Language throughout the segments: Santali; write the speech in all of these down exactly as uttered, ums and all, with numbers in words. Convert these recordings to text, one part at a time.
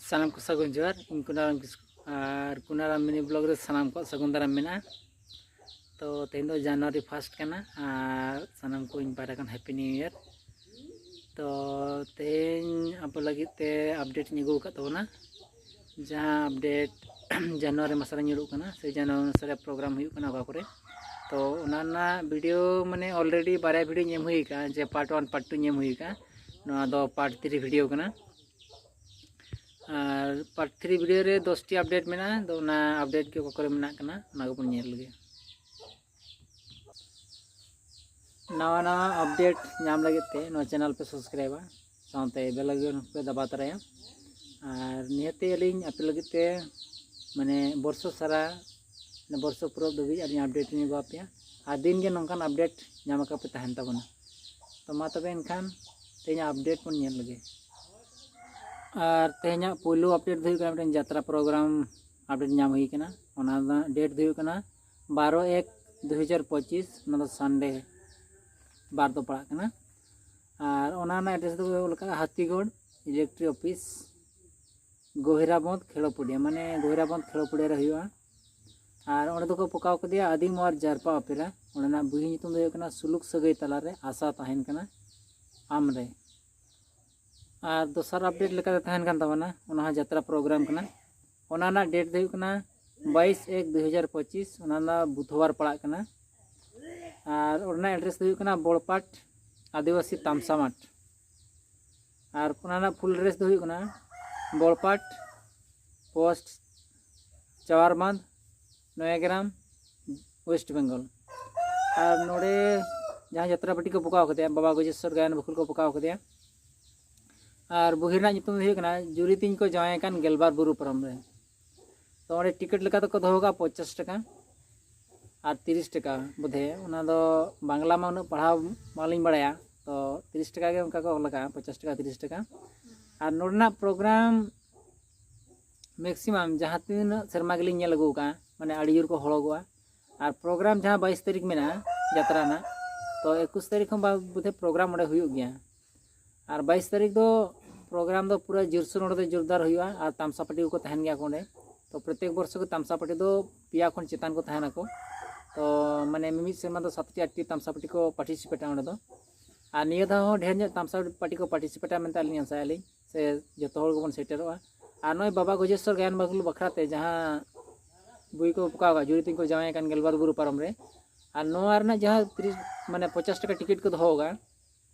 ᱥᱟᱱᱟᱢ ᱠᱚ ᱥᱟᱹᱜᱩᱱ ᱡᱚᱦᱟᱨ᱾ ᱤᱧ ᱠᱩᱱᱟᱨᱟᱢ ᱠᱤᱥᱠᱩ ᱟᱨ ᱠᱩᱱᱟᱨᱟᱢ ᱢᱤᱱᱤ ᱵᱞᱚᱜ ᱨᱮ ᱥᱟᱱᱟᱢ ᱠᱚᱣᱟᱜ ᱥᱟᱹᱜᱩᱱ ᱫᱟᱨᱟᱢ ᱢᱮᱱᱟᱜᱼᱟ᱾ ᱛᱚ ᱛᱮᱦᱮᱧ ᱫᱚ ᱡᱟᱱᱩᱣᱟᱨᱤ ᱯᱷᱟᱥᱴ ᱠᱟᱱᱟ ᱟᱨ ᱥᱟᱱᱟᱢ ᱠᱚ ᱤᱧ ᱯᱟᱦᱴᱟ ᱠᱷᱚᱱ ᱦᱮᱯᱤ ᱱᱤᱭᱩ ᱤᱭᱟᱨ᱾ ᱛᱚ ᱛᱮᱦᱮᱧ ᱟᱵᱚ ᱞᱟᱹᱜᱤᱫ ᱛᱮ ᱟᱯᱰᱮᱴ ᱤᱧ ᱟᱹᱜᱩ ᱟᱠᱟᱫ ᱛᱟᱵᱚᱱᱟ, ᱡᱟᱦᱟᱸ ᱟᱯᱰᱮᱴ ᱡᱟᱱᱩᱣᱟᱨᱤ ᱢᱟᱥ ᱨᱮ ᱧᱩᱨᱩᱜ ᱠᱟᱱᱟ, ᱥᱮ ᱡᱟᱱᱩᱣᱟᱨᱤ ᱢᱟᱥ ᱨᱮ ᱯᱨᱳᱜᱨᱟᱢ ᱦᱩᱭᱩᱜ ᱠᱟᱱᱟ ᱚᱠᱟ ᱠᱚᱨᱮ᱾ ᱛᱚ ᱚᱱᱟ ᱨᱮᱱᱟᱜ ᱵᱷᱤᱰᱤᱭᱳ ᱢᱟᱱᱮ ᱚᱞᱨᱮᱰᱤ ᱵᱟᱨᱭᱟ ᱵᱷᱤᱰᱤᱭᱳᱧ ᱮᱢ ᱦᱩᱭ ᱟᱠᱟᱫᱼᱟ, ᱡᱮ ᱯᱟᱨᱴ ᱳᱣᱟᱱ ᱯᱟᱨᱴ ᱴᱩᱧ ᱮᱢ ᱦᱩᱭ ᱟᱠᱟᱫᱼᱟ᱾ ᱱᱚᱣᱟ ᱫᱚ ᱯᱟᱨᱴ ᱛᱷᱨᱤ ᱵᱷᱤᱰᱤᱭᱳ ᱠᱟᱱᱟ᱾ ᱟᱨ ᱯᱟᱨᱴ ᱛᱷᱨᱤ ᱵᱷᱤᱰᱤᱭᱳ ᱨᱮ ᱫᱚᱥᱴᱤ ᱟᱯᱰᱮᱴ ᱢᱮᱱᱟᱜᱼᱟ᱾ ᱟᱫᱚ ᱚᱱᱟ ᱟᱯᱰᱮᱴ ᱜᱮ ᱚᱠᱟ ᱠᱚᱨᱮ ᱢᱮᱱᱟᱜ ᱠᱟᱱᱟ, ᱚᱱᱟ ᱜᱮᱵᱚᱱ ᱧᱮᱞ ᱞᱮᱜᱮ᱾ ᱱᱟᱣᱟ ᱱᱟᱣᱟ ᱟᱯᱰᱮᱴ ᱧᱟᱢ ᱞᱟᱹᱜᱤᱫ ᱛᱮ ᱱᱚᱣᱟ ᱪᱮᱱᱮᱞ ᱯᱮ ᱥᱟᱵᱥᱠᱨᱟᱭᱤᱵᱟ, ᱥᱟᱶᱛᱮ ᱵᱮᱞ ᱟᱭᱠᱚᱱ ᱯᱮ ᱫᱟᱵᱟᱣ ᱛᱚᱨᱟᱭᱟ᱾ ᱟᱨ ᱱᱤᱦᱟᱹᱛᱤ ᱟᱹᱞᱤᱧ ᱟᱯᱮ ᱞᱟᱹᱜᱤᱫ ᱛᱮ ᱢᱟᱱᱮ ᱵᱚᱨᱥᱚ ᱥᱟᱨᱟ, ᱢᱟᱱᱮ ᱵᱚᱨᱥᱚ ᱯᱩᱨᱟᱹᱣ ᱫᱷᱟᱹᱵᱤᱡ ᱟᱹᱞᱤᱧ ᱟᱯᱰᱮᱴ ᱞᱤᱧ ᱟᱹᱜᱩ ᱟᱯᱮᱭᱟ᱾ ᱟᱨ ᱫᱤᱱ ᱜᱮ ᱱᱚᱝᱠᱟᱱ ᱟᱯᱰᱮᱴ ᱧᱟᱢ ᱟᱠᱟᱫ ᱯᱮ ᱛᱟᱦᱮᱱ ᱛᱟᱵᱚᱱᱟ᱾ ᱛᱚ ᱢᱟ ᱛᱚᱵᱮ ᱮᱱᱠᱷᱟᱱ ᱛᱮᱦᱮᱧᱟᱜ ᱟᱯᱰᱮᱴ ᱵᱚᱱ ᱧᱮᱞ ᱞᱮᱜᱮ᱾ ᱟᱨ ᱛᱮᱦᱮᱧᱟᱜ ᱯᱳᱭᱞᱳ ᱟᱯᱰᱮᱴ ᱫᱚ ᱦᱩᱭᱩᱜ ᱠᱟᱱᱟ, ᱢᱤᱫᱴᱮᱱ ᱡᱟᱛᱨᱟ ᱯᱨᱳᱜᱨᱟᱢ ᱟᱯᱰᱮᱴ ᱧᱟᱢ ᱦᱩᱭ ᱠᱟᱱᱟ᱾ ᱚᱱᱟ ᱨᱮᱱᱟᱜ ᱰᱮᱴ ᱫᱚ ᱦᱩᱭᱩᱜ ᱠᱟᱱᱟ ᱵᱟᱨᱚ ᱮᱠ ᱫᱩ ᱦᱟᱡᱟᱨ ᱯᱚᱸᱪᱤᱥ, ᱚᱱᱟ ᱫᱚ ᱥᱟᱱᱰᱮ ᱵᱟᱨ ᱫᱚ ᱯᱟᱲᱟᱜ ᱠᱟᱱᱟ᱾ ᱟᱨ ᱚᱱᱟ ᱨᱮᱱᱟᱜ ᱮᱰᱨᱮᱥ ᱫᱚ ᱚᱞ ᱠᱟᱜᱼᱟ ᱦᱟᱹᱛᱤᱜᱚᱲ ᱤᱞᱮᱠᱴᱨᱤ ᱚᱯᱷᱤᱥ, ᱜᱚᱦᱤᱨᱟᱵᱚᱸᱫᱽ ᱠᱷᱮᱲᱳᱯᱩᱰᱤᱭᱟ, ᱢᱟᱱᱮ ᱜᱚᱦᱤᱨᱟᱵᱚᱸᱫᱽ ᱠᱷᱮᱲᱳᱯᱩᱰᱤᱭᱟ ᱨᱮ ᱦᱩᱭᱩᱜᱼᱟ᱾ ᱟᱨ ᱚᱸᱰᱮ ᱫᱚᱠᱚ ᱯᱚᱠᱟᱣ ᱠᱟᱫᱮᱭᱟ ᱟᱹᱫᱤᱢ ᱟᱨ ᱡᱟᱨᱯᱟ ᱚᱯᱮᱨᱟ᱾ ᱚᱸᱰᱮᱱᱟᱜ ᱵᱩᱦᱤ ᱧᱩᱛᱩᱢ ᱫᱚ ᱦᱩᱭᱩᱜ ᱠᱟᱱᱟ ᱥᱩᱞᱩᱠ ᱥᱟᱹᱜᱟᱹᱭ ᱛᱟᱞᱟᱨᱮ ᱟᱥᱟ ᱛᱟᱦᱮᱱ ᱠᱟᱱᱟ ᱟᱢᱨᱮ᱾ ᱟᱨ ᱫᱚᱥᱟᱨ ᱟᱯᱰᱮᱴ ᱞᱮᱠᱟᱛᱮ ᱛᱟᱦᱮᱱ ᱠᱟᱱ ᱛᱟᱵᱚᱱᱟ, ᱚᱱᱟ ᱦᱚᱸ ᱡᱟᱛᱨᱟ ᱯᱨᱳᱜᱨᱟᱢ ᱠᱟᱱᱟ᱾ ᱚᱱᱟ ᱨᱮᱱᱟᱜ ᱰᱮᱴ ᱫᱚ ᱦᱩᱭᱩᱜ ᱠᱟᱱᱟ ᱵᱟᱭᱤᱥ ᱮᱠ ᱫᱩ ᱦᱟᱡᱟᱨ ᱯᱚᱸᱪᱤᱥ, ᱚᱱᱟ ᱨᱮᱱᱟᱜ ᱵᱩᱫᱷᱵᱟᱨ ᱯᱟᱲᱟᱜ ᱠᱟᱱᱟ᱾ ᱟᱨ ᱚᱱᱟ ᱨᱮᱱᱟᱜ ᱮᱰᱨᱮᱥ ᱫᱚ ᱦᱩᱭᱩᱜ ᱠᱟᱱᱟ ᱵᱚᱲᱯᱟᱴ ᱟᱹᱫᱤᱵᱟᱹᱥᱤ ᱛᱟᱢᱥᱟ ᱢᱟᱴᱷ᱾ ᱟᱨ ᱚᱱᱟ ᱨᱮᱱᱟᱜ ᱯᱷᱩᱞ ᱮᱰᱨᱮᱥ ᱫᱚ ᱦᱩᱭᱩᱜ ᱠᱟᱱᱟ ᱵᱚᱲᱯᱟᱴ ᱯᱳᱥᱴ ᱪᱟᱣᱟᱨᱵᱟᱸᱫᱷ, ᱱᱚᱭᱟᱜᱨᱟᱢ, ᱳᱭᱮᱥᱴ ᱵᱮᱝᱜᱚᱞ᱾ ᱟᱨ ᱱᱚᱰᱮ ᱡᱟᱦᱟᱸ ᱡᱟᱛᱨᱟ ᱯᱟᱹᱴᱤ ᱠᱚ ᱯᱚᱠᱟᱣ ᱠᱟᱫᱮᱭᱟ, ᱵᱟᱵᱟ ᱜᱚᱡᱮᱥᱚᱨ ᱜᱟᱭᱟᱱ ᱵᱟᱹᱠᱷᱩᱞ ᱠᱚ ᱯᱚᱠᱟᱣ ᱠᱟᱫᱮᱭᱟ᱾ ᱟᱨ ᱵᱩᱦᱤ ᱨᱮᱱᱟᱜ ᱧᱩᱛᱩᱢ ᱫᱚ ᱦᱩᱭᱩᱜ ᱠᱟᱱᱟ ᱡᱩᱨᱤ ᱛᱤᱧ ᱠᱚ ᱡᱟᱶᱟᱭ ᱟᱠᱟᱱ ᱜᱮᱞᱵᱟᱨ ᱵᱩᱨᱩ ᱯᱟᱨᱚᱢ ᱨᱮ᱾ ᱛᱚ ᱚᱸᱰᱮ ᱴᱤᱠᱤᱴ ᱞᱮᱠᱟ ᱫᱚᱠᱚ ᱫᱚᱦᱚ ᱠᱟᱜᱼᱟ ᱯᱚᱧᱪᱟᱥ ᱴᱟᱠᱟ ᱟᱨ ᱛᱤᱨᱤᱥ ᱴᱟᱠᱟ ᱵᱳᱫᱷᱮ᱾ ᱚᱱᱟ ᱫᱚ ᱵᱟᱝᱞᱟ ᱢᱟ ᱩᱱᱟᱹᱜ ᱯᱟᱲᱦᱟᱣ ᱵᱟᱝᱞᱤᱧ ᱵᱟᱲᱟᱭᱟ, ᱛᱚ ᱛᱤᱨᱤᱥ ᱴᱟᱠᱟ ᱜᱮ ᱚᱱᱠᱟ ᱠᱚ ᱚᱞ ᱟᱠᱟᱜᱼᱟ, ᱯᱚᱧᱪᱟᱥ ᱴᱟᱠᱟ, ᱛᱤᱨᱤᱥ ᱴᱟᱠᱟ᱾ ᱟᱨ ᱱᱚᱰᱮᱱᱟᱜ ᱯᱨᱳᱜᱨᱟᱢ ᱢᱮᱠᱥᱤᱢᱟᱢ ᱡᱟᱦᱟᱸ ᱛᱤᱱᱟᱹᱜ ᱥᱮᱨᱢᱟ ᱜᱮᱞᱤᱧ ᱧᱮᱞ ᱟᱹᱜᱩ ᱟᱠᱟᱫᱼᱟ, ᱢᱟᱱᱮ ᱟᱹᱰᱤ ᱡᱳᱨ ᱠᱚ ᱦᱚᱲᱚᱜᱚᱜᱼᱟ᱾ ᱟᱨ ᱯᱨᱳᱜᱨᱟᱢ ᱡᱟᱦᱟᱸ ᱵᱟᱭᱤᱥ ᱛᱟᱹᱨᱤᱠᱷ ᱢᱮᱱᱟᱜᱼᱟ ᱡᱟᱛᱨᱟ ᱨᱮᱱᱟᱜ, ᱛᱚ ᱮᱠᱩᱥ ᱛᱟᱹᱨᱤᱠᱷ ᱦᱚᱸ ᱵᱟ-, ᱵᱳᱫᱷᱚᱭ ᱯᱨᱳᱜᱨᱟᱢ ᱚᱸᱰᱮ ᱦᱩᱭᱩᱜ ᱜᱮᱭᱟ᱾ ᱟᱨ ᱵᱟᱭᱤᱥ ᱛᱟᱹᱨᱤᱠᱷ ᱫᱚ ᱯᱨᱳᱜᱨᱟᱢ ᱫᱚ ᱯᱩᱨᱟᱹ ᱡᱳᱨᱥᱳᱨ ᱱᱚᱰᱮ ᱫᱚ ᱡᱳᱨᱫᱟᱨ ᱦᱩᱭᱩᱜᱼᱟ᱾ ᱟᱨ ᱛᱟᱢᱥᱟ ᱯᱟᱹᱴᱤ ᱠᱚᱠᱚ ᱛᱟᱦᱮᱱ ᱜᱮᱭᱟ ᱠᱚ ᱚᱸᱰᱮ᱾ ᱛᱚ ᱯᱨᱚᱛᱮᱠ ᱵᱚᱨᱥᱚ ᱜᱮ ᱛᱟᱢᱥᱟ ᱯᱟᱹᱴᱤ ᱫᱚ ᱯᱮᱭᱟ ᱠᱷᱚᱱ ᱪᱮᱛᱟᱱ ᱠᱚ ᱛᱟᱦᱮᱱᱟᱠᱚ᱾ ᱛᱚ ᱢᱟᱱᱮ ᱢᱤᱢᱤᱫ ᱥᱮᱨᱢᱟ ᱫᱚ ᱥᱟᱛᱴᱤ ᱟᱴᱴᱤ ᱛᱟᱢᱥᱟ ᱯᱟᱹᱴᱤ ᱠᱚ ᱯᱟᱨᱴᱤᱥᱤᱯᱮᱴᱟ ᱚᱸᱰᱮ ᱫᱚ᱾ ᱟᱨ ᱱᱤᱭᱟᱹ ᱫᱷᱟᱣ ᱦᱚᱸ ᱰᱷᱮᱨ ᱧᱚᱜ ᱛᱟᱢᱥᱟ ᱯᱟᱹᱴᱤ ᱠᱚ ᱯᱟᱨᱴᱤᱥᱤᱯᱮᱴᱟ ᱢᱮᱱᱛᱮ ᱟᱹᱞᱤᱧ ᱟᱥᱟᱭᱟᱞᱤᱧ, ᱥᱮ ᱡᱚᱛᱚ ᱦᱚᱲ ᱜᱮᱵᱚᱱ ᱥᱮᱴᱮᱨᱚᱜᱼᱟ᱾ ᱟᱨ ᱱᱚᱜᱼᱚᱭ ᱵᱟᱵᱟ ᱜᱚᱡᱮᱥᱣᱚᱨ ᱜᱟᱭᱟᱱ ᱵᱟᱹᱜᱞᱩ ᱵᱟᱠᱷᱨᱟᱛᱮ ᱡᱟᱦᱟᱸ ᱵᱳᱭ ᱠᱚ ᱯᱚᱠᱟᱣ ᱟᱠᱟᱫ, ᱡᱩᱨᱤ ᱛᱤᱧ ᱠᱚ ᱡᱟᱶᱟᱭ ᱟᱠᱟᱱ ᱜᱮᱞᱵᱟᱨ ᱵᱩᱨᱩ ᱯᱟᱨᱚᱢ ᱨᱮ, ᱟᱨ ᱱᱚᱣᱟ ᱨᱮᱱᱟᱜ ᱡᱟᱦᱟᱸ ᱛᱤᱨᱤᱥ ᱢᱟᱱᱮ ᱯᱚᱧᱪᱟᱥ ᱴᱟᱠᱟ ᱴᱤᱠᱤᱴ ᱠᱚ ᱫᱚᱦᱚ ᱟᱠᱟᱫᱼᱟ,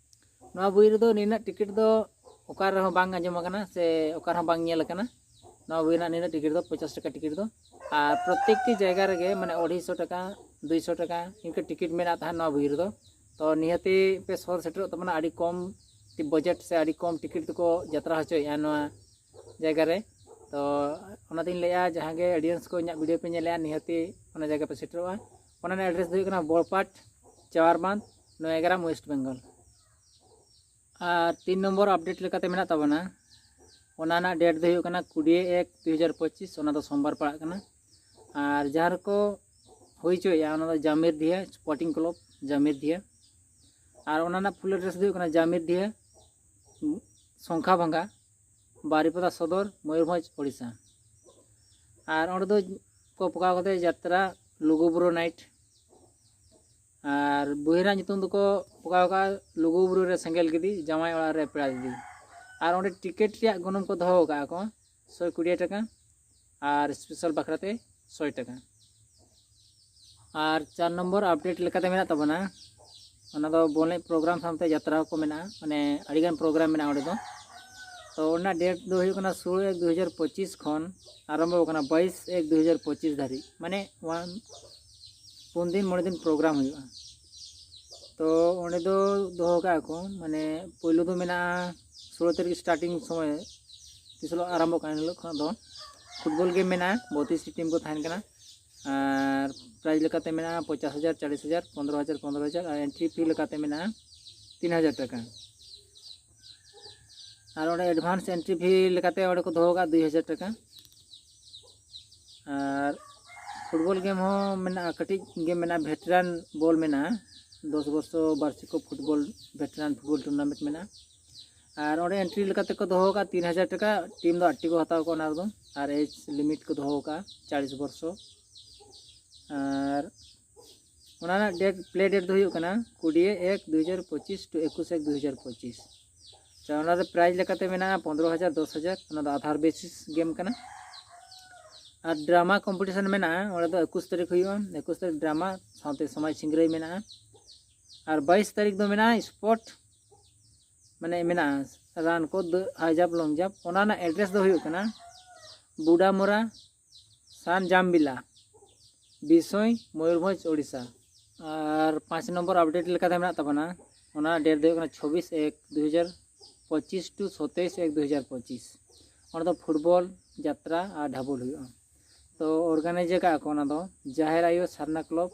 ᱱᱚᱣᱟ ᱵᱳᱭ ᱨᱮᱫᱚ ᱱᱤᱱᱟᱹᱜ ᱴᱤᱠᱤᱴ ᱫᱚ ᱚᱠᱟ ᱨᱮᱦᱚᱸ ᱵᱟᱝ ᱟᱸᱡᱚᱢ ᱟᱠᱟᱱᱟ ᱥᱮ ᱚᱠᱟ ᱨᱮᱦᱚᱸ ᱵᱟᱝ ᱧᱮᱞ ᱟᱠᱟᱱᱟ᱾ ᱱᱚᱣᱟ ᱵᱳᱭ ᱨᱮᱱᱟᱜ ᱱᱤᱱᱟᱹᱜ ᱴᱤᱠᱤᱴ ᱫᱚ ᱯᱚᱧᱪᱟᱥ ᱴᱟᱠᱟ ᱴᱤᱠᱤᱴ ᱫᱚ᱾ ᱟᱨ ᱯᱨᱚᱛᱮᱠᱴᱤ ᱡᱟᱭᱜᱟ ᱨᱮᱜᱮ ᱢᱟᱱᱮ ᱟᱹᱲᱟᱹᱭᱥᱚ ᱴᱟᱠᱟ, ᱫᱩᱭᱥᱚ ᱴᱟᱠᱟ ᱤᱱᱠᱟᱹ ᱴᱤᱠᱤᱴ ᱢᱮᱱᱟᱜ ᱛᱟᱦᱮᱸᱫ ᱱᱚᱣᱟ ᱵᱳᱭ ᱨᱮᱫᱚ᱾ ᱛᱚ ᱱᱤᱦᱟᱹᱛᱤ ᱯᱮ ᱥᱚᱦᱚᱨ ᱥᱮᱴᱮᱨᱚᱜ ᱛᱟᱵᱚᱱᱟ᱾ ᱟᱹᱰᱤ ᱠᱚᱢ ᱵᱟᱡᱮᱴ ᱥᱮ ᱟᱹᱰᱤ ᱠᱚᱢ ᱴᱤᱠᱤᱴ ᱛᱮᱠᱚ ᱡᱟᱛᱨᱟ ᱦᱚᱪᱚᱭᱮᱫᱼᱟ ᱱᱚᱣᱟ ᱡᱟᱭᱜᱟ ᱨᱮ᱾ ᱛᱚ ᱚᱱᱟᱛᱤᱧ ᱞᱟᱹᱭᱮᱫᱼᱟ, ᱡᱟᱦᱟᱸ ᱜᱮ ᱚᱰᱤᱭᱮᱱᱥ ᱠᱚ ᱤᱧᱟᱹᱜ ᱵᱷᱤᱰᱤᱭᱳ ᱯᱮ ᱧᱮᱞᱮᱫᱼᱟ, ᱱᱤᱦᱟᱹᱛᱤ ᱚᱱᱟ ᱡᱟᱭᱜᱟ ᱯᱮ ᱥᱮᱴᱮᱨᱚᱜᱼᱟ᱾ ᱚᱱᱟ ᱨᱮᱱᱟᱜ ᱮᱰᱨᱮᱥ ᱫᱚ ᱦᱩᱭᱩᱜ ᱠᱟᱱᱟ ᱵᱚᱲᱯᱟᱴ, ᱪᱟᱣᱟᱨᱵᱟᱸᱫᱽ, ᱱᱚᱭᱟᱜᱨᱟᱢ, ᱳᱭᱮᱥᱴ ᱵᱮᱝᱜᱚᱞ᱾ ᱟᱨ ᱛᱤᱱ ᱱᱚᱢᱵᱚᱨ ᱟᱯᱰᱮᱴ ᱞᱮᱠᱟᱛᱮ ᱢᱮᱱᱟᱜ ᱛᱟᱵᱚᱱᱟ, ᱚᱱᱟ ᱨᱮᱱᱟᱜ ᱰᱮᱴ ᱫᱚ ᱦᱩᱭᱩᱜ ᱠᱟᱱᱟ ᱠᱩᱲᱤ ᱮᱠ ᱫᱩ ᱦᱟᱡᱟᱨ ᱯᱚᱸᱪᱤᱥ, ᱚᱱᱟ ᱫᱚ ᱥᱳᱢᱵᱟᱨ ᱯᱟᱲᱟᱜ ᱠᱟᱱᱟ᱾ ᱟᱨ ᱡᱟᱦᱟᱸ ᱨᱮᱠᱚ ᱦᱩᱭ ᱦᱚᱪᱚᱭᱮᱫᱼᱟ, ᱚᱱᱟ ᱫᱚ ᱡᱟᱢᱤᱨ ᱫᱷᱤᱭᱟ ᱥᱯᱳᱨᱴᱤᱝ ᱠᱞᱟᱵᱽ, ᱡᱟᱢᱤᱨ ᱫᱷᱤᱭᱟ᱾ ᱟᱨ ᱚᱱᱟ ᱨᱮᱱᱟᱜ ᱯᱷᱩᱞ ᱮᱰᱨᱮᱥ ᱫᱚ ᱦᱩᱭᱩᱜ ᱠᱟᱱᱟ ᱡᱟᱢᱤᱨ ᱫᱷᱤᱭᱟ, ᱥᱚᱝᱠᱷᱟ ᱵᱷᱟᱸᱜᱟ, ᱵᱟᱨᱤᱯᱟᱫᱟ ᱥᱚᱫᱚᱨ, ᱢᱚᱭᱩᱨᱵᱷᱚᱸᱡᱽ, ᱳᱰᱤᱥᱟ᱾ ᱟᱨ ᱚᱸᱰᱮ ᱫᱚ ᱠᱚ ᱯᱚᱠᱟᱣ ᱠᱟᱫᱟ ᱡᱟᱛᱨᱟ ᱞᱩᱜᱩᱵᱩᱨᱩ ᱱᱟᱭᱤᱴ᱾ ᱟᱨ ᱵᱳᱭ ᱨᱮᱱᱟᱜ ᱧᱩᱛᱩᱢ ᱫᱚᱠᱚ ᱯᱚᱠᱟᱣ ᱠᱟᱜᱼᱟ ᱞᱩᱜᱩᱵᱩᱨᱩ ᱨᱮ ᱥᱮᱸᱜᱮᱞ ᱜᱤᱫᱤ, ᱡᱟᱶᱟᱭ ᱚᱲᱟᱜ ᱨᱮ ᱯᱮᱲᱟ ᱫᱤᱫᱤ᱾ ᱟᱨ ᱚᱸᱰᱮ ᱴᱤᱠᱤᱴ ᱨᱮᱭᱟᱜ ᱜᱚᱱᱚᱝ ᱠᱚ ᱫᱚᱦᱚ ᱟᱠᱟᱫᱼᱟ ᱠᱚ ᱥᱚᱭ ᱠᱩᱲᱤ ᱴᱟᱠᱟ ᱟᱨ ᱥᱯᱮᱥᱟᱞ ᱵᱟᱠᱷᱨᱟᱛᱮ ᱥᱚᱭ ᱴᱟᱠᱟ᱾ ᱟᱨ ᱪᱟᱨ ᱱᱚᱢᱵᱚᱨ ᱟᱯᱰᱮᱴ ᱞᱮᱠᱟᱛᱮ ᱢᱮᱱᱟᱜ ᱛᱟᱵᱚᱱᱟ, ᱚᱱᱟ ᱫᱚ ᱵᱚᱞ ᱮᱱᱮᱡ ᱯᱨᱳᱜᱨᱟᱢ ᱥᱟᱶᱛᱮ ᱡᱟᱛᱨᱟ ᱦᱚᱸᱠᱚ ᱢᱮᱱᱟᱜᱼᱟ, ᱢᱟᱱᱮ ᱟᱹᱰᱤᱜᱟᱱ ᱯᱨᱳᱜᱨᱟᱢ ᱢᱮᱱᱟᱜᱼᱟ ᱚᱸᱰᱮ ᱫᱚ᱾ ᱛᱚ ᱚᱱᱟ ᱰᱮᱴ ᱫᱚ ᱦᱩᱭᱩᱜ ᱠᱟᱱᱟ ᱥᱳᱞᱳ ᱮᱠ ᱫᱩ ᱦᱟᱡᱟᱨ ᱯᱚᱸᱪᱤᱥ ᱠᱷᱚᱱ ᱟᱨᱟᱢᱵᱷᱚ ᱟᱠᱟᱱᱟ ᱵᱟᱭᱤᱥ ᱮᱠ ᱫᱩ ᱦᱟᱡᱟᱨ ᱯᱚᱸᱪᱤᱥ ᱫᱷᱟᱹᱨᱤᱡ, ᱢᱟᱱᱮ ᱚᱣᱟᱱ ᱯᱩᱱ ᱫᱤᱱ ᱢᱚᱬᱮ ᱫᱤᱱ ᱯᱨᱳᱜᱨᱟᱢ ᱦᱩᱭᱩᱜᱼᱟ᱾ ᱛᱚ ᱚᱸᱰᱮ ᱫᱚ ᱫᱚᱦᱚ ᱠᱟᱜᱼᱟ ᱠᱚ, ᱢᱟᱱᱮ ᱯᱳᱭᱞᱳ ᱫᱚ ᱢᱮᱱᱟᱜᱼᱟ ᱥᱳᱞᱳ ᱛᱟᱹᱨᱤᱠᱷ ᱥᱴᱟᱨᱴᱤᱝ ᱥᱚᱢᱚᱭ, ᱛᱤᱥ ᱦᱤᱞᱳᱜ ᱟᱨᱟᱢᱵᱷᱚᱜ ᱠᱟᱱᱟ, ᱮᱱ ᱦᱤᱞᱳᱜ ᱠᱷᱚᱱᱟᱜ ᱫᱚ ᱯᱷᱩᱴᱵᱚᱞ ᱜᱮᱢ ᱢᱮᱱᱟᱜᱼᱟ, ᱵᱚᱛᱤᱥ ᱴᱤ ᱴᱤᱢ ᱠᱚ ᱛᱟᱦᱮᱱ ᱠᱟᱱᱟ᱾ ᱟᱨ ᱯᱨᱟᱭᱤᱡᱽ ᱞᱮᱠᱟᱛᱮ ᱢᱮᱱᱟᱜᱼᱟ ᱯᱚᱧᱪᱟᱥ ᱦᱟᱡᱟᱨ, ᱪᱚᱞᱞᱤᱥ ᱦᱟᱡᱟᱨ, ᱯᱚᱱᱨᱚ ᱦᱟᱡᱟᱨ, ᱯᱚᱱᱨᱚ ᱦᱟᱡᱟᱨ, ᱟᱨ ᱮᱱᱴᱨᱤ ᱯᱷᱤ ᱞᱮᱠᱟᱛᱮ ᱢᱮᱱᱟᱜᱼᱟ ᱛᱤᱱ ᱦᱟᱡᱟᱨ ᱴᱟᱠᱟ᱾ ᱟᱨ ᱚᱸᱰᱮ ᱮᱰᱵᱷᱟᱱᱥ ᱮᱱᱴᱨᱤ ᱯᱷᱤ ᱞᱮᱠᱟᱛᱮ ᱚᱸᱰᱮ ᱠᱚ ᱫᱚᱦᱚ ᱠᱟᱜᱼᱟ ᱫᱩᱭ ᱦᱟᱡᱟᱨ ᱴᱟᱠᱟ᱾ ᱟᱨ ᱯᱷᱩᱴᱵᱚᱞ ᱜᱮᱢ ᱦᱚᱸ ᱢᱮᱱᱟᱜᱼᱟ, ᱠᱟᱹᱴᱤᱡ ᱜᱮᱢ ᱢᱮᱱᱟᱜᱼᱟ, ᱵᱷᱮᱴᱨᱟᱱ ᱵᱚᱞ ᱢᱮᱱᱟᱜᱼᱟ, ᱫᱚᱥ ᱵᱚᱨᱥᱚ ᱵᱟᱨᱥᱤᱠᱚ ᱯᱷᱩᱴᱵᱚᱞ, ᱵᱷᱮᱴᱨᱟᱱ ᱯᱷᱩᱴᱵᱚᱞ ᱴᱩᱨᱱᱟᱢᱮᱱᱴ ᱢᱮᱱᱟᱜᱼᱟ᱾ ᱟᱨ ᱚᱸᱰᱮ ᱮᱱᱴᱨᱤ ᱞᱮᱠᱟᱛᱮ ᱠᱚ ᱫᱚᱦᱚ ᱟᱠᱟᱫᱼᱟ ᱛᱤᱱ ᱦᱟᱡᱟᱨ ᱴᱟᱠᱟ᱾ ᱴᱤᱢ ᱫᱚ ᱟᱴ ᱴᱤ ᱠᱚ ᱦᱟᱛᱟᱣ ᱠᱚᱣᱟ ᱚᱱᱟ ᱨᱮᱫᱚ᱾ ᱟᱨ ᱮᱡᱽ ᱞᱤᱢᱤᱴ ᱠᱚ ᱫᱚᱦᱚ ᱟᱠᱟᱫᱼᱟ ᱪᱟᱞᱤᱥ ᱵᱚᱨᱥᱚ᱾ ᱟᱨ ᱚᱱᱟ ᱨᱮᱱᱟᱜ ᱰᱮᱴ, ᱯᱞᱮ ᱰᱮᱴ ᱫᱚ ᱦᱩᱭᱩᱜ ᱠᱟᱱᱟ ᱠᱩᱲᱤ ᱮᱠ ᱫᱩ ᱦᱟᱡᱟᱨ ᱯᱚᱸᱪᱤᱥ ᱴᱩ ᱮᱠᱩᱥ ᱮᱠ ᱫᱩ ᱦᱟᱡᱟᱨ ᱯᱚᱸᱪᱤᱥ᱾ ᱛᱚ ᱚᱱᱟ ᱨᱮ ᱯᱨᱟᱭᱤᱡᱽ ᱞᱮᱠᱟᱛᱮ ᱢᱮᱱᱟᱜᱼᱟ ᱯᱚᱱᱫᱽᱨᱚ ᱦᱟᱡᱟᱨ, ᱫᱚᱥ ᱦᱟᱡᱟᱨ, ᱚᱱᱟ ᱫᱚ ᱟᱫᱷᱟᱨ ᱵᱮᱥᱤᱥ ᱜᱮᱢ ᱠᱟᱱᱟ᱾ ᱟᱨ ᱰᱨᱟᱢᱟ ᱠᱚᱢᱯᱤᱴᱤᱥᱚᱱ ᱢᱮᱱᱟᱜᱼᱟ, ᱚᱸᱰᱮ ᱫᱚ ᱮᱠᱩᱥ ᱛᱟᱹᱨᱤᱠᱷ ᱦᱩᱭᱩᱜᱼᱟ᱾ ᱮᱠᱩᱥ ᱛᱟᱹᱨᱤᱠᱷ ᱰᱨᱟᱢᱟ ᱥᱟᱶᱛᱮ ᱥᱚᱢᱟᱡᱽ ᱥᱤᱝᱨᱟᱹᱭ ᱢᱮᱱᱟᱜᱼᱟ᱾ ᱟᱨ ᱵᱟᱭᱤᱥ ᱛᱟᱹᱨᱤᱠᱷ ᱫᱚ ᱢᱮᱱᱟᱜᱼᱟ ᱥᱯᱳᱨᱴ, ᱢᱟᱱᱮ ᱢᱮᱱᱟᱜᱼᱟ ᱨᱟᱱ ᱠᱚ, ᱫᱟᱹ-, ᱦᱟᱭ ᱡᱟᱢᱯ, ᱞᱚᱝ ᱡᱟᱢᱯ᱾ ᱚᱱᱟ ᱨᱮᱱᱟᱜ ᱮᱰᱨᱮᱥ ᱫᱚ ᱦᱩᱭᱩᱜ ᱠᱟᱱᱟ ᱵᱩᱰᱟᱢᱳᱨᱟ, ᱥᱟᱱ ᱡᱟᱢᱵᱤᱞᱟ, ᱵᱤᱥᱚᱭ, ᱢᱚᱭᱩᱨᱵᱷᱚᱸᱡᱽ, ᱳᱰᱤᱥᱟ᱾ ᱟᱨ ᱯᱟᱸᱪ ᱱᱚᱢᱵᱚᱨ ᱟᱯᱰᱮᱴ ᱞᱮᱠᱟᱛᱮ ᱢᱮᱱᱟᱜ ᱛᱟᱵᱚᱱᱟ, ᱚᱱᱟ ᱰᱮᱴ ᱫᱚ ᱦᱩᱭᱩᱜ ᱠᱟᱱᱟ ᱪᱷᱚᱵᱵᱤᱥ ᱮᱠ ᱫᱩ ᱦᱟᱡᱟᱨ ᱯᱚᱸᱪᱤᱥ ᱴᱩ ᱥᱚᱛᱟᱭᱤᱥ ᱮᱠ ᱫᱩ ᱦᱟᱡᱟᱨ ᱯᱚᱸᱪᱤᱥ᱾ ᱚᱸᱰᱮ ᱫᱚ ᱯᱷᱩᱴᱵᱚᱞ, ᱡᱟᱛᱨᱟ ᱟᱨ ᱰᱷᱟᱵᱩᱞ ᱦᱩᱭᱩᱜᱼᱟ᱾ ᱛᱚ ᱚᱨᱜᱟᱱᱟᱭᱤᱡ ᱟᱠᱟᱫᱼᱟ ᱠᱚ ᱚᱱᱟ ᱫᱚ ᱡᱟᱦᱮᱨ ᱟᱭᱳ Sarna club,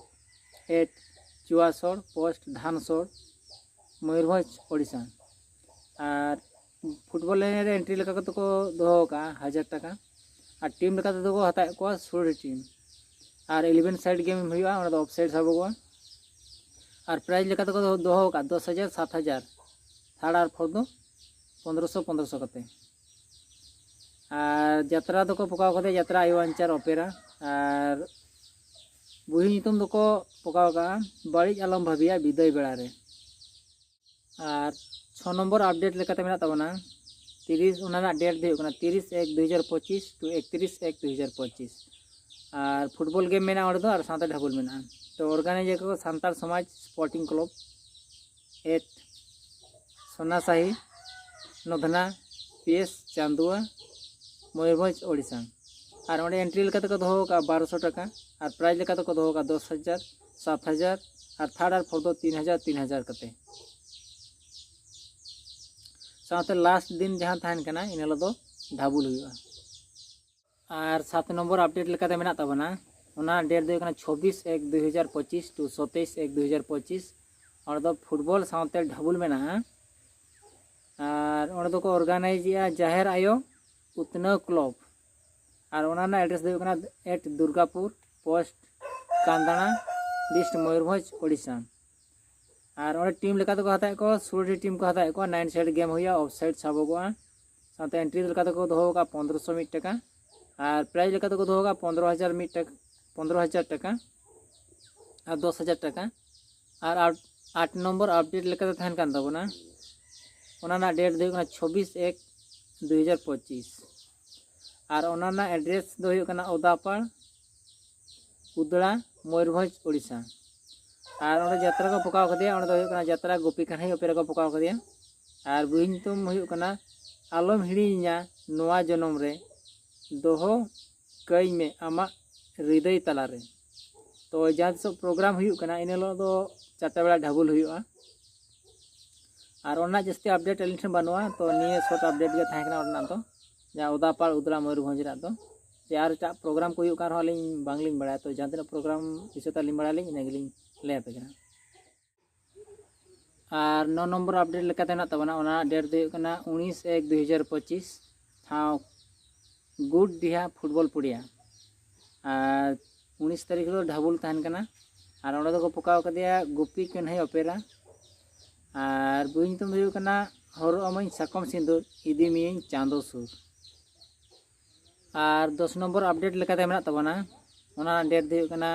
at Chuasor post, Dhansor, Mayurbhanj, Odisha. ᱟᱨ ᱯᱷᱩᱴᱵᱚᱞ ᱮᱱᱮᱡ ᱨᱮ ᱮᱱᱴᱨᱤ ᱞᱮᱠᱟ ᱠᱟᱛᱮ ᱠᱚ ᱫᱚᱦᱚ ᱟᱠᱟᱫᱼᱟ ᱦᱟᱡᱟᱨ ᱴᱟᱠᱟ᱾ ᱟᱨ ᱴᱤᱢ ᱞᱮᱠᱟ ᱛᱮᱫᱚ ᱠᱚ ᱦᱟᱛᱟᱣᱮᱫ ᱠᱚᱣᱟ ᱥᱳᱞᱳ ᱴᱤ ᱴᱤᱢ᱾ ᱟᱨ ᱤᱞᱮᱵᱷᱮᱱ ᱥᱟᱭᱤᱰ ᱜᱮᱢ ᱦᱩᱭᱩᱜᱼᱟ, ᱚᱱᱟ ᱫᱚ ᱚᱯᱷ ᱥᱟᱭᱤᱰ ᱥᱟᱵᱚᱜᱚᱜᱼᱟ᱾ ᱟᱨ ᱯᱨᱟᱭᱤᱡᱽ ᱞᱮᱠᱟ ᱛᱮᱠᱚ ᱫᱚᱦᱚ ᱟᱠᱟᱫᱼᱟ ᱫᱚᱥ ᱦᱟᱡᱟᱨ, ᱥᱟᱛ ᱦᱟᱡᱟᱨ᱾ ᱛᱷᱟᱨᱰ ᱟᱨ ᱯᱷᱳᱨᱛᱷ ᱫᱚ ᱯᱚᱱᱫᱽᱨᱚᱥᱚ, ᱯᱚᱱᱫᱽᱨᱚᱥᱚ ᱠᱟᱛᱮ᱾ ᱟᱨ ᱡᱟᱛᱨᱟ ᱫᱚᱠᱚ ᱯᱚᱠᱟᱣ ᱠᱟᱫᱟ ᱡᱟᱛᱨᱟ ᱟᱭᱳ ᱟᱧᱪᱟᱨ ᱚᱯᱮᱨᱟ᱾ ᱟᱨ ᱵᱩᱦᱤ ᱧᱩᱛᱩᱢ ᱫᱚᱠᱚ ᱯᱚᱠᱟᱣ ᱠᱟᱜᱼᱟ ᱵᱟᱹᱲᱤᱡ ᱟᱞᱚᱢ ᱵᱷᱟᱹᱵᱤᱭᱟ ᱵᱤᱫᱟᱹᱭ ᱵᱮᱲᱟ ᱨᱮ᱾ ᱟᱨ ᱪᱷᱚ ᱱᱚᱢᱵᱚᱨ ᱟᱯᱰᱮᱴ ᱞᱮᱠᱟᱛᱮ ᱢᱮᱱᱟᱜ ᱛᱟᱵᱚᱱᱟ ᱛᱤᱨᱤᱥ, ᱚᱱᱟ ᱨᱮᱱᱟᱜ ᱰᱮᱴ ᱫᱚ ᱦᱩᱭᱩᱜ ᱠᱟᱱᱟ ᱛᱤᱨᱤᱥ ᱮᱠ ᱫᱩ ᱦᱟᱡᱟᱨ ᱯᱚᱸᱪᱤᱥ ᱴᱩ ᱮᱠᱛᱤᱨᱤᱥ ᱮᱠ ᱫᱩ ᱦᱟᱡᱟᱨ ᱯᱚᱸᱪᱤᱥ᱾ ᱟᱨ ᱯᱷᱩᱴᱵᱚᱞ ᱜᱮᱢ ᱢᱮᱱᱟᱜᱼᱟ ᱚᱸᱰᱮ ᱫᱚ, ᱟᱨ ᱥᱟᱶᱛᱮ ᱰᱷᱟᱵᱩᱞ ᱢᱮᱱᱟᱜᱼᱟ᱾ ᱛᱚ ᱚᱨᱜᱟᱱᱟᱭᱤᱡᱟᱨ ᱠᱚ Santal Samaj sporting club, at Sonasahi, Nodhna, P S Chandua, Mayurbhanj, Odisha. ᱟᱨ ᱚᱸᱰᱮ ᱮᱱᱴᱨᱤ ᱞᱮᱠᱟ ᱛᱮᱠᱚ ᱫᱚᱦᱚ ᱟᱠᱟᱫᱼᱟ ᱵᱟᱨᱚᱥᱚ ᱴᱟᱠᱟ, ᱟᱨ ᱯᱨᱟᱭᱤᱡᱽ ᱞᱮᱠᱟ ᱛᱮᱠᱚ ᱫᱚᱦᱚ ᱟᱠᱟᱫᱼᱟ ᱫᱚᱥ ᱦᱟᱡᱟᱨ, ᱥᱟᱛ ᱦᱟᱡᱟᱨ, ᱟᱨ ᱛᱷᱟᱨᱰ ᱟᱨ ᱯᱷᱳᱨᱛᱷ ᱫᱚ ᱛᱤᱱ ᱦᱟᱡᱟᱨ, ᱛᱤᱱ ᱦᱟᱡᱟᱨ ᱠᱟᱛᱮ᱾ ᱥᱟᱶᱛᱮ ᱞᱟᱥᱴ ᱫᱤᱱ ᱡᱟᱦᱟᱸ ᱛᱟᱦᱮᱱ ᱠᱟᱱᱟ, ᱤᱱᱟᱹ ᱦᱤᱞᱳᱜ ᱫᱚ ᱰᱷᱟᱵᱩᱞ ᱦᱩᱭᱩᱜᱼᱟ᱾ ᱟᱨ ᱥᱟᱛ ᱱᱚᱢᱵᱚᱨ ᱟᱯᱰᱮᱴ ᱞᱮᱠᱟᱛᱮ ᱢᱮᱱᱟᱜ ᱛᱟᱵᱚᱱᱟ, ᱚᱱᱟ ᱰᱮᱴ ᱫᱚ ᱦᱩᱭᱩᱜ ᱠᱟᱱᱟ ᱪᱷᱚᱵᱵᱤᱥ ᱮᱠ ᱫᱩ ᱦᱟᱡᱟᱨ ᱯᱚᱸᱪᱤᱥ ᱴᱩ ᱥᱚᱛᱟᱭᱤᱥ ᱮᱠ ᱫᱩ ᱦᱟᱡᱟᱨ ᱯᱚᱸᱪᱤᱥ᱾ ᱚᱸᱰᱮ ᱫᱚ ᱯᱷᱩᱴᱵᱚᱞ ᱥᱟᱶᱛᱮ ᱰᱷᱟᱵᱩᱞ ᱢᱮᱱᱟᱜᱼᱟ᱾ ᱟᱨ ᱚᱸᱰᱮ ᱫᱚᱠᱚ ᱚᱨᱜᱟᱱᱟᱭᱤᱡᱮᱜᱼᱟ ᱡᱟᱦᱮᱨ ᱟᱭᱳ ᱩᱛᱱᱟᱹᱣ ᱠᱞᱟᱵᱽ᱾ ᱟᱨ ᱚᱱᱟ ᱨᱮᱱᱟᱜ ᱮᱰᱨᱮᱥ ᱫᱚ ᱦᱩᱭᱩᱜ ᱠᱟᱱᱟ at Durgapur, post Kandara, dist Mayurbhanj, Odisha. ᱟᱨ ᱚᱸᱰᱮ ᱴᱤᱢ ᱞᱮᱠᱟ ᱛᱮᱠᱚ ᱦᱟᱛᱟᱣᱮᱫ ᱠᱚᱣᱟ, ᱥᱳᱞᱳ ᱴᱤ ᱴᱤᱢ ᱠᱚ ᱦᱟᱛᱟᱣᱮᱫ ᱠᱚᱣᱟ᱾ ᱱᱟᱭᱤᱱ ᱥᱟᱭᱤᱰ ᱜᱮᱢ ᱦᱩᱭᱩᱜᱼᱟ, ᱚᱯᱷ ᱥᱟᱭᱤᱰ ᱥᱟᱵᱚᱜᱚᱜᱼᱟ᱾ ᱥᱟᱶᱛᱮ ᱮᱱᱴᱨᱤ ᱞᱮᱠᱟ ᱛᱮᱠᱚ ᱫᱚᱦᱚ ᱟᱠᱟᱫᱼᱟ ᱯᱚᱱᱫᱽᱨᱚᱥᱚ ᱢᱤᱫ ᱴᱟᱠᱟ, ᱟᱨ ᱯᱨᱟᱭᱤᱡᱽ ᱞᱮᱠᱟ ᱛᱮᱠᱚ ᱫᱚᱦᱚ ᱟᱠᱟᱫᱼᱟ ᱯᱚᱱᱫᱽᱨᱚ ᱦᱟᱡᱟᱨ ᱢᱤᱫ ᱴᱟᱠᱟ, ᱯᱚᱱᱫᱽᱨᱚ ᱦᱟᱡᱟᱨ ᱴᱟᱠᱟ ᱟᱨ ᱫᱚᱥ ᱦᱟᱡᱟᱨ ᱴᱟᱠᱟ᱾ ᱟᱨ ᱟᱴ, ᱟᱴ ᱱᱚᱢᱵᱚᱨ ᱟᱯᱰᱮᱴ ᱞᱮᱠᱟᱛᱮ ᱛᱟᱦᱮᱱ ᱠᱟᱱ ᱛᱟᱵᱚᱱᱟ, ᱚᱱᱟ ᱨᱮᱱᱟᱜ ᱰᱮᱴ ᱫᱚ ᱦᱩᱭᱩᱜ ᱠᱟᱱᱟ ᱪᱷᱚᱵᱵᱤᱥ ᱮᱠ ᱫᱩ ᱦᱟᱡᱟᱨ ᱯᱚᱸᱪᱤᱥ᱾ ᱟᱨ ᱚᱱᱟ ᱨᱮᱱᱟᱜ ᱮᱰᱨᱮᱥ ᱫᱚ ᱦᱩᱭᱩᱜ ᱠᱟᱱᱟ ᱚᱫᱟᱯᱟᱲ, ᱩᱫᱽᱲᱟ, ᱢᱚᱭᱩᱨᱵᱷᱚᱸᱡᱽ, ᱳᱰᱤᱥᱟ᱾ ᱟᱨ ᱚᱸᱰᱮ ᱡᱟᱛᱨᱟ ᱠᱚ ᱯᱚᱠᱟᱣ ᱠᱟᱫᱮᱭᱟ, ᱚᱸᱰᱮ ᱫᱚ ᱦᱩᱭᱩᱜ ᱠᱟᱱᱟ ᱡᱟᱛᱨᱟ ᱜᱳᱯᱤ ᱠᱟᱹᱱᱦᱟᱹᱭ ᱚᱯᱮᱨᱟ ᱠᱚ ᱯᱚᱠᱟᱣ ᱠᱟᱫᱮᱭᱟ᱾ ᱟᱨ ᱵᱳᱭ ᱧᱩᱛᱩᱢ ᱦᱩᱭᱩᱜ ᱠᱟᱱᱟ ᱟᱞᱚᱢ ᱦᱤᱲᱤᱧᱤᱧᱟ ᱱᱚᱣᱟ ᱡᱚᱱᱚᱢ ᱨᱮ, ᱫᱚᱦᱚ ᱠᱟᱹᱧ ᱢᱮ ᱟᱢᱟᱜ ᱦᱨᱤᱫᱟᱹᱭ ᱛᱟᱞᱟᱨᱮ᱾ ᱛᱚ ᱡᱟᱦᱟᱸ ᱛᱤᱥᱚᱜ ᱯᱨᱳᱜᱨᱟᱢ ᱦᱩᱭᱩᱜ ᱠᱟᱱᱟ, ᱤᱱᱟᱹ ᱦᱤᱞᱳᱜ ᱫᱚ ᱪᱟᱨᱴᱟ ᱵᱮᱲᱟ ᱰᱷᱟᱵᱩᱞ ᱦᱩᱭᱩᱜᱼᱟ᱾ ᱟᱨ ᱚᱱᱟ ᱡᱟᱹᱥᱛᱤ ᱟᱯᱰᱮᱴ ᱟᱹᱞᱤᱧ ᱴᱷᱮᱱ ᱵᱟᱹᱱᱩᱜᱼᱟ, ᱛᱚ ᱱᱤᱭᱟᱹ ᱥᱚᱨᱴ ᱟᱯᱰᱮᱴ ᱜᱮ ᱛᱟᱦᱮᱸ ᱠᱟᱱᱟ ᱚᱸᱰᱮᱱᱟᱜ ᱫᱚ, ᱡᱟᱦᱟᱸ ᱚᱫᱟᱯᱟᱲ ᱩᱫᱽᱲᱟ ᱢᱚᱭᱩᱨᱵᱷᱚᱸᱡᱽ ᱨᱮᱱᱟᱜ ᱫᱚ᱾ ᱡᱮ ᱟᱨ ᱮᱴᱟᱜ ᱯᱨᱳᱜᱨᱟᱢ ᱠᱚ ᱦᱩᱭᱩᱜ ᱠᱟᱱ ᱨᱮᱦᱚᱸ ᱟᱹᱞᱤᱧ ᱵᱟᱝᱞᱤᱧ ᱵᱟᱲᱟᱭᱟ, ᱛᱚ ᱡᱟᱦᱟᱸ ᱛᱤᱱᱟᱹᱜ ᱯᱨᱳᱜᱨᱟᱢ ᱵᱤᱥᱚᱭ ᱛᱮ ᱟᱹᱞᱤᱧ ᱵᱟᱲᱟᱭᱟᱞᱤᱧ ᱤᱱᱟᱹ ᱜᱮᱞᱤᱧ ᱞᱟᱹᱭ ᱟᱯᱮ ᱠᱟᱱᱟ᱾ ᱟᱨ ᱱᱚ ᱱᱚᱢᱵᱚᱨ ᱟᱯᱰᱮᱴ ᱞᱮᱠᱟᱛᱮ ᱢᱮᱱᱟᱜ ᱛᱟᱵᱚᱱᱟ, ᱚᱱᱟ ᱰᱮᱴ ᱫᱚ ᱦᱩᱭᱩᱜ ᱠᱟᱱᱟ ᱩᱱᱤᱥ ᱮᱠ ᱫᱩ ᱦᱟᱡᱟᱨ ᱯᱚᱸᱪᱤᱥ, ᱴᱷᱟᱶ ᱜᱩᱰᱰᱤᱦᱟ ᱯᱷᱩᱴᱵᱚᱞ ᱯᱚᱲᱤᱭᱟ᱾ ᱟᱨ ᱩᱱᱤᱥ ᱛᱟᱹᱨᱤᱠᱷ ᱫᱚ ᱰᱷᱟᱵᱩᱞ ᱛᱟᱦᱮᱱ ᱠᱟᱱᱟ᱾ ᱟᱨ ᱚᱸᱰᱮ ᱫᱚᱠᱚ ᱯᱚᱠᱟᱣ ᱠᱟᱫᱮᱭᱟ ᱜᱩᱯᱤ ᱠᱟᱹᱱᱦᱟᱹᱭ ᱚᱯᱮᱨᱟ᱾ ᱟᱨ ᱵᱳᱭ ᱧᱩᱛᱩᱢ ᱫᱚ ᱦᱩᱭᱩᱜ ᱠᱟᱱᱟ ᱦᱚᱨᱚᱜ ᱟᱢᱟᱹᱧ ᱥᱟᱠᱚᱢ ᱥᱤᱸᱫᱩᱨ, ᱤᱫᱤ ᱢᱤᱭᱟᱹᱧ ᱪᱟᱸᱫᱚ ᱥᱩᱨ᱾ ᱟᱨ ᱫᱚᱥ ᱱᱚᱢᱵᱚᱨ ᱟᱯᱰᱮᱴ ᱞᱮᱠᱟᱛᱮ ᱢᱮᱱᱟᱜ ᱛᱟᱵᱚᱱᱟ, ᱚᱱᱟ ᱰᱮᱴ ᱫᱚ ᱦᱩᱭᱩᱜ ᱠᱟᱱᱟ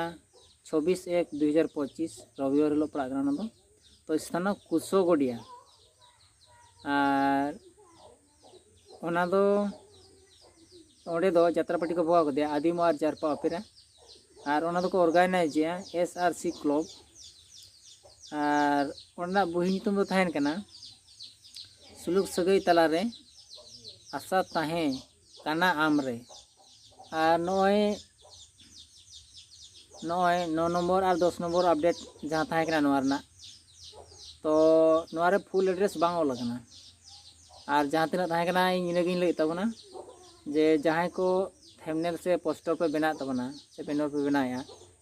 ᱪᱷᱚᱵᱵᱤᱥ ᱮᱠ ᱫᱩ ᱦᱟᱡᱟᱨ ᱯᱚᱸᱪᱤᱥ, ᱨᱚᱵᱤᱵᱟᱨ ᱦᱤᱞᱳᱜ ᱯᱟᱲᱟᱜ ᱠᱟᱱᱟ ᱚᱱᱟ ᱫᱚ᱾ ᱛᱚ ᱥᱛᱷᱟᱱᱚ ᱠᱩᱥᱳᱜᱚᱰᱤᱭᱟ᱾ ᱟᱨ ᱚᱱᱟ ᱫᱚ, ᱚᱸᱰᱮ ᱫᱚ ᱡᱟᱛᱨᱟ ᱯᱟᱹᱴᱤ ᱠᱚ ᱵᱚᱦᱟᱣ ᱠᱟᱫᱮᱭᱟ ᱟᱹᱫᱤᱢ ᱟᱨ ᱡᱟᱨᱯᱟ ᱚᱯᱮᱨᱟ᱾ ᱟᱨ ᱚᱱᱟ ᱫᱚᱠᱚ ᱚᱨᱜᱟᱱᱟᱭᱤᱡᱮᱜᱼᱟ ᱮᱥ ᱟᱨ ᱥᱤ ᱠᱞᱟᱵᱽ᱾ ᱟᱨ ᱚᱸᱰᱮᱱᱟᱜ ᱵᱳᱭ ᱧᱩᱛᱩᱢ ᱫᱚ ᱛᱟᱦᱮᱱ ᱠᱟᱱᱟ ᱥᱩᱞᱩᱠ ᱥᱟᱹᱜᱟᱹᱭ ᱛᱟᱞᱟᱨᱮ ᱟᱥᱟ ᱛᱟᱦᱮᱸ ᱠᱟᱱᱟ ᱟᱢᱨᱮ᱾ ᱟᱨ ᱱᱚᱜᱼᱚᱭ, ᱱᱚᱜᱼᱚᱭ ᱱᱚ ᱱᱚᱢᱵᱚᱨ ᱟᱨ ᱫᱚᱥ ᱱᱚᱢᱵᱚᱨ ᱟᱯᱰᱮᱴ ᱡᱟᱦᱟᱸ ᱛᱟᱦᱮᱸ ᱠᱟᱱᱟ ᱱᱚᱣᱟ ᱨᱮᱱᱟᱜ, ᱛᱚ ᱱᱚᱣᱟ ᱨᱮ ᱯᱷᱩᱞ ᱮᱰᱨᱮᱥ ᱵᱟᱝ ᱚᱞ ᱟᱠᱟᱱᱟ᱾ ᱟᱨ ᱡᱟᱦᱟᱸ ᱛᱤᱱᱟᱹᱜ ᱛᱟᱦᱮᱸ ᱠᱟᱱᱟ ᱤᱧ ᱤᱱᱟᱹᱜᱤᱧ ᱞᱟᱹᱭᱮᱫ ᱛᱟᱵᱚᱱᱟ, ᱡᱮ ᱡᱟᱦᱟᱸᱭ ᱠᱚ ᱛᱷᱟᱢᱵᱽᱱᱮᱞ ᱥᱮ ᱯᱳᱥᱴᱟᱨ ᱯᱮ ᱵᱮᱱᱟᱣᱮᱫ ᱛᱟᱵᱚᱱᱟ ᱥᱮ ᱵᱮᱱᱟᱨ ᱯᱮ ᱵᱮᱱᱟᱣᱮᱫᱼᱟ,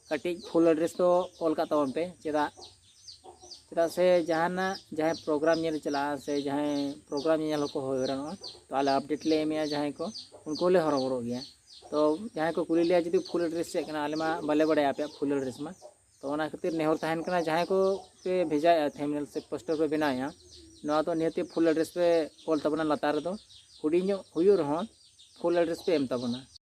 ᱠᱟᱹᱴᱤᱡ ᱯᱷᱩᱞ ᱮᱰᱨᱮᱥ ᱫᱚ ᱚᱞ ᱠᱟᱜ ᱛᱟᱵᱚᱱ ᱯᱮ᱾ ᱪᱮᱫᱟᱜ, ᱪᱮᱫᱟᱜ ᱥᱮ ᱡᱟᱦᱟᱱᱟᱜ, ᱡᱟᱦᱟᱸᱭ ᱯᱨᱳᱜᱨᱟᱢ ᱧᱮᱞ ᱪᱟᱞᱟᱜᱼᱟ ᱥᱮ ᱡᱟᱦᱟᱸᱭ ᱯᱨᱳᱜᱨᱟᱢ ᱧᱮᱧᱮᱞ ᱦᱚᱸᱠᱚ ᱦᱩᱭ ᱵᱟᱲᱟᱜᱼᱟ, ᱛᱚ ᱟᱞᱮ ᱟᱯᱰᱮᱴ ᱞᱮ ᱮᱢᱮᱜᱼᱟ ᱡᱟᱦᱟᱸᱭ ᱠᱚ, ᱩᱱᱠᱩ ᱞᱮ ᱦᱚᱨᱚᱵᱚᱨᱚᱜ ᱜᱮᱭᱟ᱾ ᱛᱚ ᱡᱟᱦᱟᱸᱭ ᱠᱚ ᱠᱩᱞᱤ ᱞᱮᱭᱟ ᱡᱩᱫᱤ ᱯᱷᱩᱞ ᱮᱰᱨᱮᱥ ᱪᱮᱫ ᱠᱟᱱᱟ, ᱟᱞᱮ ᱢᱟ ᱵᱟᱞᱮ ᱵᱟᱲᱟᱭᱟ ᱟᱯᱮᱭᱟᱜ ᱯᱷᱩᱞ ᱮᱰᱨᱮᱥ ᱢᱟ᱾ ᱛᱚ ᱚᱱᱟ ᱠᱷᱟᱹᱛᱤᱨ ᱱᱮᱦᱚᱨ ᱛᱟᱦᱮᱱ ᱠᱟᱱᱟ, ᱡᱟᱦᱟᱸᱭ ᱠᱚ ᱯᱮ ᱵᱷᱮᱡᱟᱭᱮᱫᱼᱟ, ᱛᱷᱟᱢᱵᱽᱱᱮᱞ ᱥᱮ ᱯᱳᱥᱴᱟᱨ ᱯᱮ ᱵᱮᱱᱟᱣᱮᱫᱼᱟ, ᱱᱚᱣᱟ ᱫᱚ ᱱᱤᱦᱟᱹᱛᱤ ᱯᱷᱩᱞ ᱮᱰᱨᱮᱥ ᱯᱮ ᱚᱞ ᱛᱟᱵᱚᱱᱟ ᱞᱟᱛᱟᱨ ᱨᱮᱫᱚ᱾ ᱦᱩᱰᱤᱧ ᱧᱚᱜ ᱦᱩᱭᱩᱜ ᱨᱮᱦᱚᱸ ᱯᱷᱩᱞ ᱮᱰᱨᱮᱥ ᱯᱮ ᱮᱢ ᱛᱟᱵᱚᱱᱟ᱾